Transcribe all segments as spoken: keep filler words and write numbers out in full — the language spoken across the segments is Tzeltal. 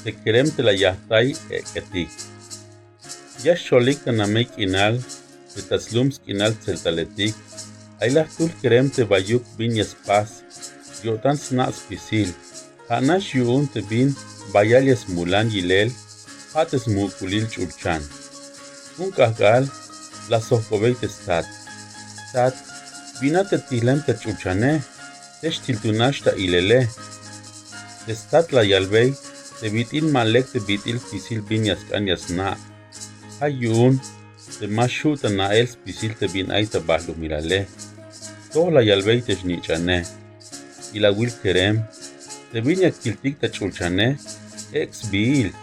te kerem te la yajtay ek'etik. Ya xcholik ta namey k'inal te ta slum sk'inal tseltaletik. Ay la jtul kerem te bayuk bin ya spas yo'tan sna' spisil. Ja' nax yu'un te bin bayal ya smulan yilel, ja' te smuk'ulil ch'ulchan. Jun k'ajk'al la sjojk'obey te stat: Tat, bin a te tilem ta ch'ulchane, te xtil tu nax ta ilele. Te stat la yalbey te bit'il ma lek te bit'il spisil bin ya sk'an ya sna'. Ja' yu'un te ma xju' ta na'el spisil te bin ay ta balumilale. Toj la yalbey te xnich'ane: Ilawil kerem, te bin ya kiltik ta ch'ulchane, ek' sbiil,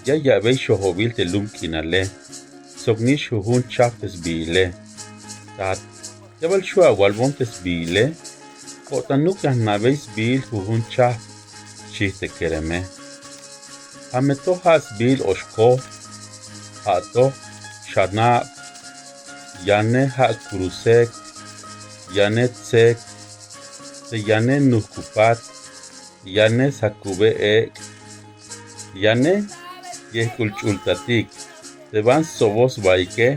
ya ya'bey xojobil te lum k'inale, soknix jujun chajp te sbiile. Tat, ya bal xju' awalbon te sbiile? Ko'tanuk ya jna'bey sbiil jujun chajp, xchi te kereme. Ja' me to ja' sbiil oxkoj, ja' to xanab, yane ja' kurusek, yane tsek, te yane nujkupat, yane sjakube ek', yane yejk'ul ch'ultatik, te ban stsoboj sbaike,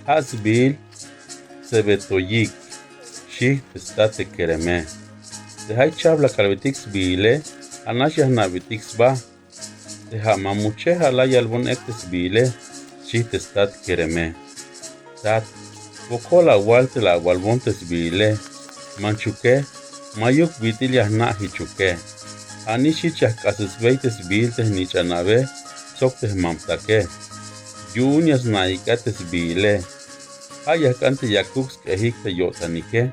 ja' sbiil tsebetoyik, xchi te stat te kereme. Te jay chajp la kalbetik sbiile, ja' nax ya jna'betik sba. Te ja' ma muche ja' la yalbon ek' te sbiile, xchi te stat kereme. Tat, wokol awal te la awalbon te sbiile, manchuke ma'yuk bit'il ya jna' jichuke. Ja' nix jich ya jk'asesbey te sbiil te jnich'anabe sok te jmamtake. Yu'un ya sna'ik a te sbiile. Ja' ya jk'an te yakuk sk'ejik ta yo'tanike,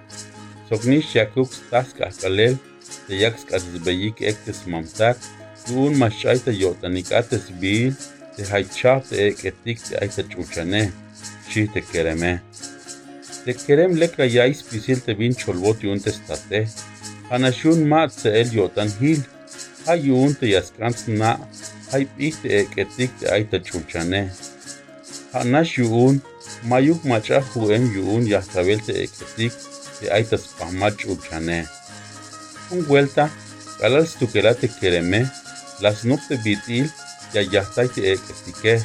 soknix yakuk staj sk'ajk'alel te yak sk'asesbeyik ek' te smamtak, yu'un ma xch'ay ta yo'tanik a te sbiil te jay chajp te ek'etik te ay ta ch'ulchane, xchi te kereme. Te kerem lek la ya'iy spisil te bin cholbot yu'un te state. Ja' nax yu'un ma tse'el yo'tan jil. Ja' yu'un te ya sk'an sna' jay p'ij te ek'etik te ay ta ch'ulchane. Ja' nax yu'un ma'yuk mach'a ju'em yu'un yajtawel te ek'etik te ay ta spajmal ch'ulchane. Jun welta k'alal stukel a te kereme, la snop te bit'il ya yajtay te ek'etike.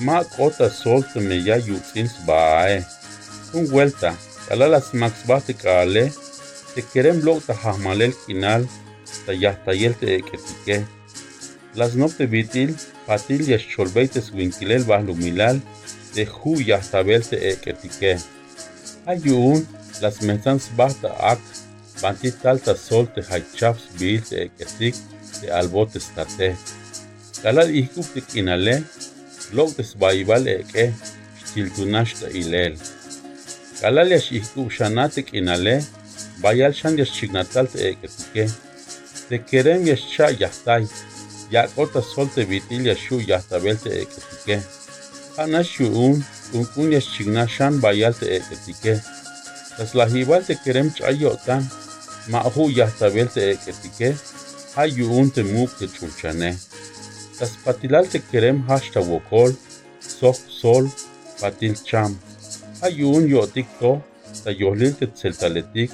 Ma k'ot ta sol teme ya yuts'in sbaae. Jun welta k'alal la smak sba te k'aale, te kerem lok' ta jajmalel k'inal ta yajtayel te ek'etike. La snop te bit'il patil ya xcholbey te swinkilel balumilal te ju' yajtawel te ek'etike. Ja' yu'un la smejtsan sba ta ak' banti tal ta sol te jay chajp sbiil te ek'etik te albot te state. K'alal ijk'ub te k'inale, lok' te sbaibal ek'e xtil tu nax ta ilel. K'alal ya x-ijk'ub xan a te k'inale, bayal xan ya xchiknaj tal te ek'etike. Te kerem ya xcha' yajtay, yak'ot ta sol te bit'il ya xju' yajtawel te ek'etike. Ja' nax yu'un k'unk'un ya xchiknaj xan bayal te ek'etike. Ta slajibal te kerem ch'ay yo'tan, ma ju' yajtawel te ek'etike, ja' yu'un te muk' te ch'ulchane. Ta spatilal te kerem jajch ta wokol sok sol patil cham. Ja' yu'un yo'tik to ta yojlil te tseltaletik,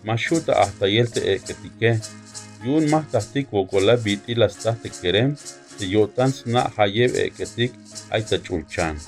ma xju' ta ajtayel te ek'etike. Yu'un ma jtajtik wokola bit'il la staj te kerem te yo'tan sna' jayeb ek'etik ay ta ch'ulchan.